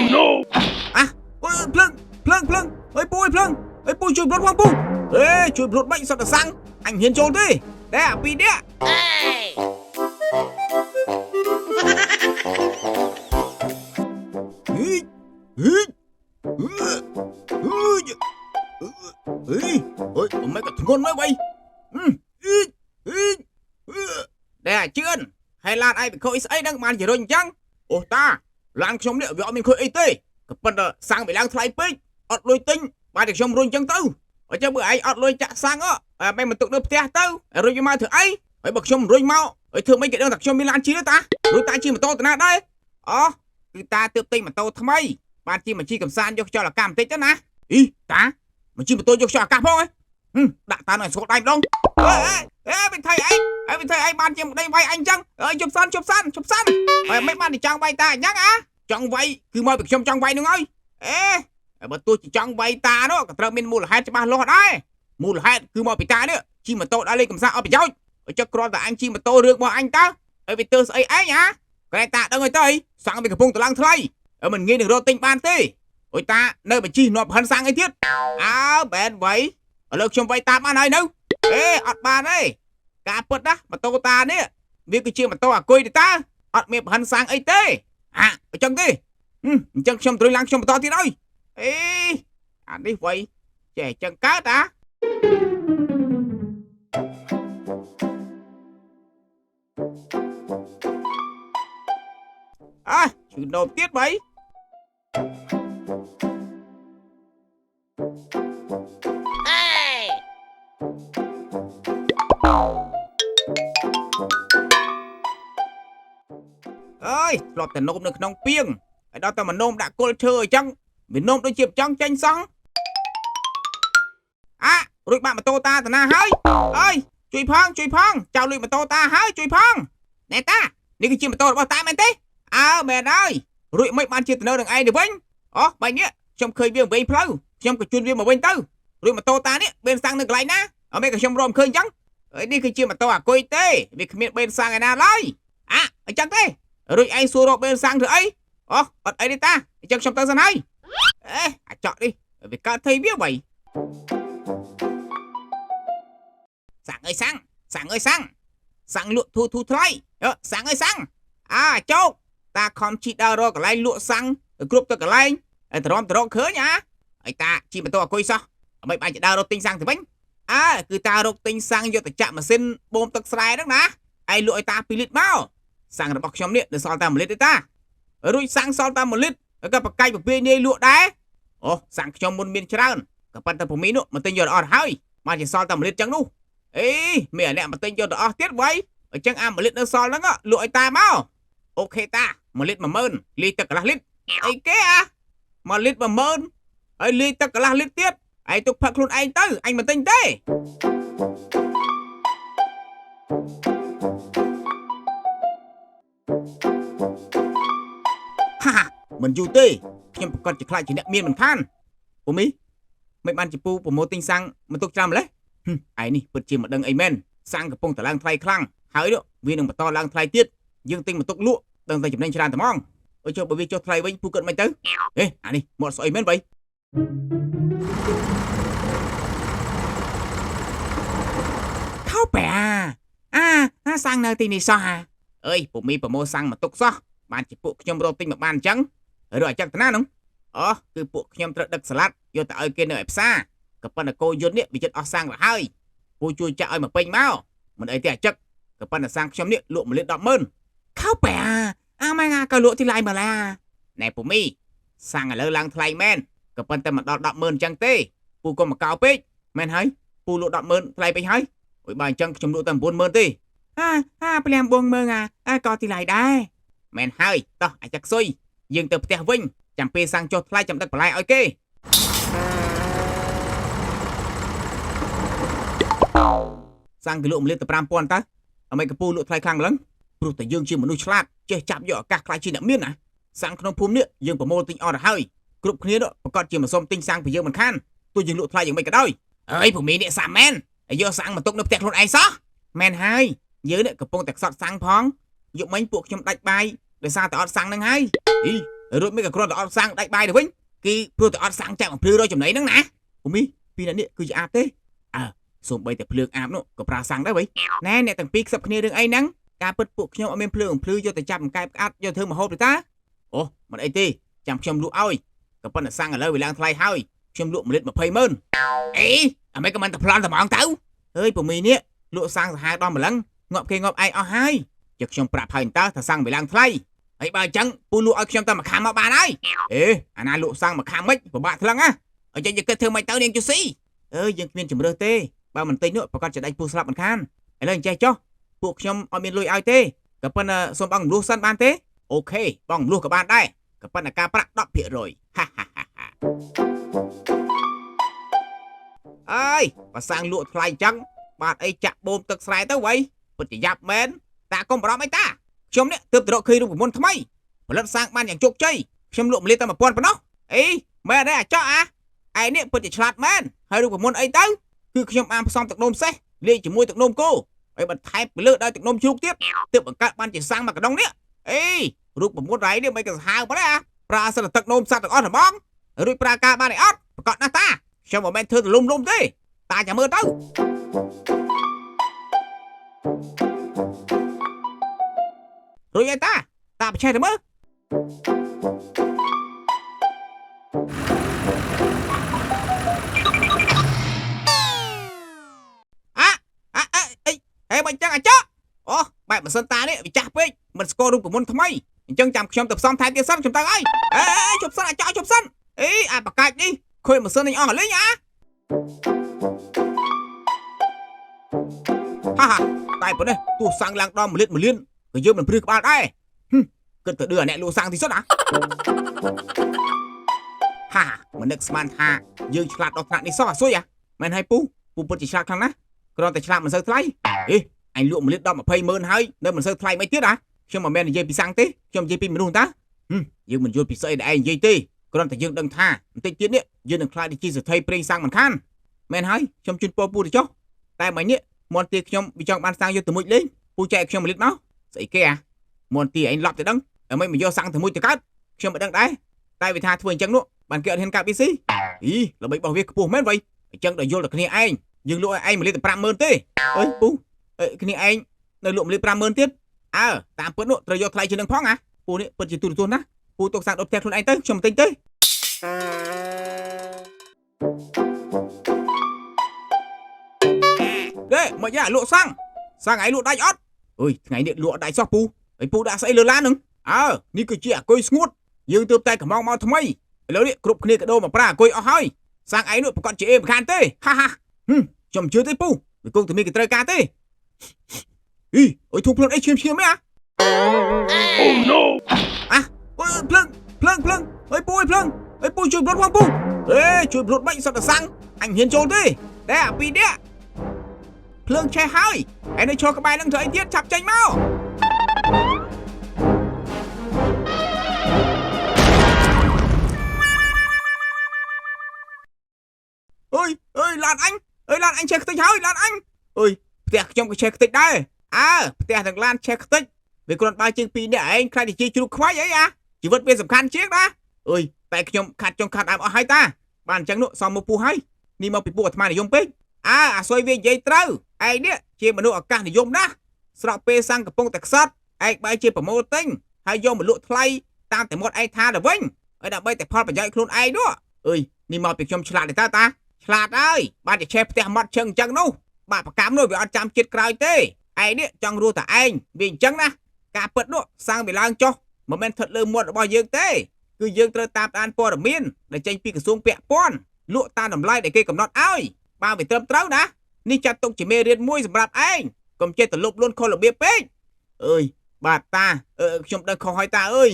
No! អាអូយភ្លើងភ្លើងភ្លើងអើយពូអើយភ្លើងអើយពូជួយប្លត់ផងពូអេជួយប្លត់បាច់សត្វតែសាំងអញមិនហ៊ានចូលទេតែអាពីរនេះហីហីអឺអឺអីអើយមិនក៏ធ្ងន់មកវៃអឺអីអីតែអាជឿនហើយឡានឯងទៅខូចស្អីហ្នឹងបានជារុញអញ្ចឹងអូតាឡានខ្ញុំនេះវាអត់មានខូចអីទេក៏ប៉ុន្តែសាំងវាឡើងថ្លៃពេកអត់លុយទិញបានតែខ្ញុំរុញអញ្ចឹងទៅអញ្ចឹងបើឯងអត់លុយចាក់សាំងអើមិនមកទុកនៅផ្ទះទៅរុញវាមកធ្វើអីហើយបើខ្ញុំរុញមកហើយធ្វើម៉េចគេដឹងថាខ្ញុំមានឡានជិះទេតារុញតាជិះម៉ូតូតាណាដែរអូគឺតាទើបទិញម៉ូតូថ្មីបានជិះមកជិះកំសាន្តយកខ្យល់អាកាសបន្តិចទៅណាអីតាមកជិះម៉ូតូយកខ្យល់អាកាសផងហ៎ដាក់តានៅស្គាល់ដៃម្ដងអេអេមិនថៃឯងអេមិនថៃឯងបានជាម្ដីវាយអញអញ្ចឹងអើយជប់សិនជប់សិនជប់សិនហើយមិនបានចង់វាយតាអញ្ចឹងអាចង់វាយគឺមកពីខ្ញុំចង់វាយនឹងហើយអេបើទោះជាចង់វាយតានោះក៏ត្រូវមានមូលហេតុច្បាស់លាស់ដែរមូលហេតុគឺមកពីតានេះជិះម៉ូតូដើរលេងកំសាន្តអត់ប្រយោជន៍ឲ្យចុះគ្រាន់តែអញជិះម៉ូតូរឿងរបស់អញតើឲ្យវាទើស្អីឯងអាក្រែតាដឹងឲ្យទៅអីសាំងវាកំពុងតឡើងថ្លៃឲ្យមិនងាយនឹងរកទិញបានទេអុយតានៅបញ្ជីនាំហិនសាំងអីទៀតអើបែនវៃឥឡូវខ្ញុំវាយតាបានហើយនៅអេអត់បានទេការពិតណាម៉ូតូតានេះវាគឺជាម៉ូតូអាគុយទេតាអត់មានប្រហិនសាំងអីទេអាអញ្ចឹងទេអញ្ចឹងខ្ញុំត្រូវឡើងខ្ញុំបន្តទៀតហើយអេអានេះវៃចេះអញ្ចឹងកើតអាអើឈឺនោមទៀតវៃអើយធ្លាប់តែនោមនៅក្នុងពីងហើយដល់តែមកនោមដាក់គល់ឈើអញ្ចឹងវានោមដូចជាចង់ចេញសោះអារួចបាក់ម៉ូតូតាតាណាហើយអើយជួយផងជួយផងចៅលួចម៉ូតូតាហើយជួយផងណែតានេះគឺជាម៉ូតូរបស់តាមែនទេអើមែនហើយរួចមិនបានជាទៅនៅនឹងឯងទៅវិញអូបែរនេះខ្ញុំឃើញវាវិញផ្លូវខ្ញុំក៏ជូនវាមកវិញទៅរួចម៉ូតូតានេះបេនសាំងនៅកន្លែងណាអត់មែនក៏ខ្ញុំរកមិនឃើញអញ្ចឹងអើយនេះគឺជាម៉ូតូអាគុយទេវាគ្មានបេនសាំងឯណាឡើយអាអញ្ចឹងទេរួចឯងសួររកបេនសាំងធ្វើអីអូអត់អីទេតាអញ្ចឹងខ្ញុំទៅសិនហើយអេអាចក់នេះវាកើតថៃវាវៃសាំងអើយសាំងសាំងអើយសាំងសាំងលក់ធូធូថ្លៃអឺសាំងអើយសាំងអាជោគតាខំជីដើររកកន្លែងលក់សាំងគ្រប់ទៅកន្លែងហើយទ្រាំទ្រកឃើញអាហើយតាជីម៉ូតូអាគុយសោះអ្មេបានជាដើររកទិញសាំងទៅវិញអើគឺតារកទិញសាំងយកទៅចាក់ម៉ាស៊ីនបូមទឹកស្រែហ្នឹងណាឯងលក់ឲ្យតា2លីត្រមកសាំងរបស់ខ្ញុំនេះនៅសល់តែ1លីត្រទេតារួចសាំងសល់តែ1លីត្រហើយក៏បកាច់ពពាយនាយលក់ដែរអូសាំងខ្ញុំមុនមានច្រើនក៏ប៉ុន្តែពមីនោះមកទិញយកទៅអស់ហើយមកជាសល់តែ1លីត្រចឹងនោះអេមានអ្នកមកទិញយកទៅអស់ទៀតវៃអញ្ចឹងអា1លីត្រនៅសល់ហ្នឹងលក់ឲ្យតាមកអូខេតា1លីត្រ10000លាយទឹកកន្លះលីត្រអីគេអា1លីត្រ10000ហើយលាយទឹកកន្លះលីត្រទៀតឯងទុកផឹកខ្លួនឯងទៅអញមិនទិញទេហាហាមិនយូរទេខ្ញុំប្រកាសជាខ្លាចជាអ្នកមានមិនខានពូមីមិនបានជាពូប្រមូលទិញសាំងមកទុកច្រើនម្លេះហឹមឯនេះពិតជាមិនដឹងអីមែនសាំងកំពុងតែឡើងថ្លៃខ្លាំងហើយនោះវានឹងបន្តឡើងថ្លៃទៀតយើងទិញមកទុកលក់ដឹងតែចំណេញច្រើនតែហ្មងអើយចុះបើវាចុះថ្លៃវិញពូគិតមិនទៅអេអានេះមកស្អុយមែនបីថោបែអាអាសាំងនៅទីនេះសោះអាអើយពូមីប្រមូលសាំងមកទុកសោះបានជាពួកខ្ញុំរកទិញមកបានអញ្ចឹងឬអញ្ចឹងតាណានោះអូគឺពួកខ្ញុំត្រូវដឹកសាឡាត់យកទៅឲ្យគេនៅឯផ្សារក៏ប៉ុន្តែគោយន្តនេះវាចិត្តអស់សាំងទៅហើយពូជួយចាក់ឲ្យមកពេញមកមិនអីទេអាចឹកក៏ប៉ុន្តែសាំងខ្ញុំនេះលក់1លាន100000ខោបែអាអាម៉ែងាក៏លក់ទីឡៃមកឡាណែពូមីសាំងឥឡូវឡើងថ្លៃមែនក៏ប៉ុន្តែមិនដល់100000អញ្ចឹងទេពូកុំមកកោពេកមែនហើយពូលក់100000ថ្លៃពេកហើយអុយបើអញ្ចឹងខ្ញុំលក់តែ90000ទេអាអាប្លាមបងមើងអាអាក៏ទីឡៃដែរមែនហើយតោះអាចឹកសុយយើងទៅផ្ទះវិញចាំពេលសាំងចុះថ្លៃចាំដឹកបន្លែឲ្យគេសាំងគេលក់1លីត្រទៅ5000តើអ្មេកពូលក់ថ្លៃខ្លាំងម្លឹងព្រោះតែយើងជាមនុស្សឆ្លាតចេះចាប់យកឱកាសខ្លាចជាអ្នកមានណាសាំងក្នុងភូមិនេះយើងប្រមូលទិញអស់ទៅហើយគ្រប់គ្នានោះប្រកាសជាមិនសុំទិញសាំងពីយើងមិនខានទោះយើងលក់ថ្លៃយ៉ាងម៉េចក៏ដោយអើយពូមីនេះសាំមែនហើយយកសាំងមកទុកនៅផ្ទះខ្លួនឯងសោះមែនហើយយើងនេះកំពុងតែខ្សត់សាំងផងយកមិញពួកខ្ញុំដាច់បាយដោយសារតែអត់សាំងនឹងហើយអី រួចមិនក៏គ្រាន់តែអត់សាំងដាច់បាយទៅវិញគឺព្រោះតែអត់សាំងចាក់បំភ្លឺរកចំណីហ្នឹងណាពូមីពីរអ្នកនេះគឺជាអាបទេអើសូម្បីតែភ្លើងអាបនោះក៏ប្រើសាំងដែរវ៉ៃណែអ្នកទាំងពីរខ្សឹបគ្នារឿងអីហ្នឹងការពិតពួកខ្ញុំអត់មានភ្លើងបំភ្លឺយកទៅចាប់អង្កែបក្អាត់យកធ្វើម្ហូបទេតាអូមិនអីទេចាំខ្ញុំលក់ឲ្យក៏ប៉ុន្តែសាំងឥឡូវវាឡើងថ្លៃហើយខ្ញុំលក់1លីត្រ20ម៉ឺនអីអាមិនក៏មិនតែប្លន់តែហ្មងទៅអើយពូមីនេះលក់សាំងសាហាវដល់ម្លឹងងាប់គេងាប់ឯងអស់ហើយចុះខ្ញុំប្រាប់ហើយតើថាសាំងវាឡើងថ្លៃហើយបើអញ្ចឹងពូលក់ឲ្យខ្ញុំតែមួយខាំមកបានហើយអេអាណាលក់សាំងមួយខាំមិនពិបាកថ្លឹងណាអញ្ចឹងយើងគិតធ្វើមិនទៅនាងជូស៊ីអើយយើងគ្មានជំរើសទេបើមិនទិញនោះប្រកាសជាដាច់ពោះស្លាប់មិនខានឥឡូវអញ្ចេះចុះពួកខ្ញុំអត់មានលុយឲ្យទេក៏ប៉ុន្តែសូមបងរំលោះសិនបានទេអូខេបងរំលោះក៏បានដែរក៏ប៉ុន្តែការប្រាក់10%ហាហាហាហាអើយបើសាំងលក់ថ្លៃអញ្ចឹងបាទអីចាក់បូមទឹកស្រែទៅវ៉ៃពិតជាយ៉ាប់មែនតាកុំបារម្ភអីតាខ្ញុំនេះទើបទៅរកឃើញរូបមន្តថ្មីផលិតសាំងបានយ៉ាងជោគជ័យខ្ញុំលក់1លីត្រតែ1000ប៉ុណ្ណោះអីមែនទេអាចោះអាឯនេះពិតជាឆ្លាតមែនហើយរូបមន្តអីទៅគឺខ្ញុំបានផ្សំទឹកនោមសេះលាយជាមួយទឹកនោមគោហើយបន្ថែមពីលើដោយទឹកនោមជ្រូកទៀតទើបបង្កើតបានជាសាំងមួយកណ្ដុងនេះអីរូបមន្តរៃនេះមិនក៏សាហាវប៉ុណ្ណេះអាប្រើសិតទឹកនោមសត្វទាំងអស់ហ្មងរួចប្រើការបានអីអត់ប្រកាសណាស់តាខ្ញុំមិនមែនធ្វើទលំលំទេតាចាំមើលទៅរួចហើយតាតាប្រឆេះទៅមើលអាអាអីហេមិនចឹងអាចអូបែបម៉ាស៊ីនតានេះវាចាស់ពេកមិនស្គាល់រូបមន្តថ្មីអញ្ចឹងចាំខ្ញុំទៅផ្សំថែមទៀតសិនខ្ញុំទៅហើយអេជប់សិនអាចជប់សិនអីអាបកាច់នេះខូចម៉ាស៊ីននេះអស់លេងអាហាហាតែប៉ុណ្ណេះទោះសាំងឡើងដល់1លីត្រ1លានក៏យើងមិនព្រឺក្បាលដែរគិតទៅឌឺអាអ្នកលក់សាំងទីសុទ្ធអាហាមិននឹកស្មានថាយើងឆ្លាតដល់ថ្នាក់នេះសោះអាស៊ុយអាមែនហើយពូពូពិតជាឆ្លាតខ្លាំងណាស់គ្រាន់តែឆ្លាតមិនសូវថ្លៃអេអញលក់1លីត្រដល់20ម៉ឺនហើយនៅមិនសូវថ្លៃមិនទៀតអាខ្ញុំមិនមែននិយាយពីសាំងទេខ្ញុំនិយាយពីមនុស្សតាយើងមិនយល់ពីស្អីដែលឯងនិយាយទេគ្រាន់តែយើងដឹងថាបន្តិចទៀតនេះយើងនឹងខ្លាចទៅជាសេដ្ឋីប្រេងសាំងមិនខានមែនហើយខ្ញុំជូនពរពូទៅចុះតែមិញនេះមន់ទាខ្ញុំវាចង់បានសាំងយកទៅមុជលេងពូចែកខ្ញុំ1លីត្រមកស្អីគេអាមន់ទាឯងឡប់ទៅដឹងតែមិនមកយកសាំងទៅមុជទៅកើតខ្ញុំមិនដឹងដែរតែវាថាធ្វើអញ្ចឹងនោះបានគេអត់ហ៊ានកាត់ប៊ីស៊ីអីល្បិចរបស់វាខ្ពស់មែនវ៉ៃអញ្ចឹងដល់យល់តែគ្នាឯងយើងលក់ឲ្យឯង1លីត្រ50000ទេអើយពូគ្នាឯងនៅលក់1លីត្រ50000ទៀតអើតាមពិតនោះត្រូវយកថ្លៃជាងនឹងផងអាពូនេះពិតជាទូរទស្សន៍ណាពូទុកសាំងដុតផ្ទះខ្លួនឯងទៅខ្ញុំមិនទិញទេទេមកយ៉ាលក់សាំងសាំងឯងលក់ដាច់អត់អើយថ្ងៃនេះលក់ដាច់សោះពូហើយពូដាក់ស្អីលើឡានហ្នឹងអើនេះគឺជាអាគុយស្ងួតយើងទើបតែកំងមកថ្មីឥឡូវនេះគ្រប់គ្នាក៏ដូរមកប្រើអាគុយអស់ហើយសាំងឯងនោះប្រកាសជាអេមិនខានទេហាហាខ្ញុំជឿទេពូវាគង់តែមានគេត្រូវការទេអីអុយធូបភ្លើងអីឈាមឈាមនេះអា Oh no អាអុយភ្លើងភ្លើងភ្លើងអុយពូអុយភ្លើងអុយពូជួយប្លុតផងពូអេជួយប្លុតបាច់សុទ្ធតែសាំងអញហ៊ានចូលទេតែអាពីរនេះភ្លើងឆេះហើយឯនៅឈរក្បែរនឹងធ្វើអីទៀតឆាប់ចេញមកអើយអើយឡានអញអើយឡានអញឆេះខ្ទេចហើយឡានអញអើយផ្ទះខ្ញុំក៏ឆេះខ្ទេចដែរអើផ្ទះទាំងឡានឆេះខ្ទេចវាគ្រាន់បើជាងពីរនាក់ឯងខ្លាចទៅជាជ្រូកខ្វៃអីអាជីវិតវាសំខាន់ជាងណាអើយតែខ្ញុំខាត់ចុងខាត់ដើមអស់ហើយតាបានអញ្ចឹងនោះសមមកពោះហើយនេះមកពីពួកអាត្មានិយមពេកអើអាសុយវានិយាយត្រូវឯងនេះជាមនុស្សឱកាសនិយមណាស់ស្របពេលសាំងកំពុងតែខ្សត់ឯងបែរជាប្រមូលទិញហើយយកមកលក់ថ្លៃតាមតែមាត់ឯងថាទៅវិញហើយដើម្បីតែផលប្រយោជន៍ខ្លួនឯងនោះអើយនេះមកពីខ្ញុំឆ្លាតទេតាតាឆ្លាតហើយបានជាឆេះផ្ទះមាត់ឈឹងអញ្ចឹងនោះបាបកម្មនោះវាអត់ចាំជាតិក្រោយទេឯងនេះចង់រស់តែឯងវាអញ្ចឹងណាការពិតនោះសាំងវាឡើងចុះមិនមែនស្ថិតលើមាត់របស់យើងទេគឺយើងត្រូវតាមដានព័ត៌មានដែលចេញពីក្រសួងពាក់ព័ន្ធលក់តាមតម្លៃដែលគេកំណត់ឲ្យបើវាត្រឹមត្រូវណានេះចាត់ទុកជាមេរៀនមួយសម្រាប់ឯងកុំចេះតែលុបលួនខុសរបៀបពេកអើយបាទតាខ្ញុំដឹងខុសហើយតាអើយ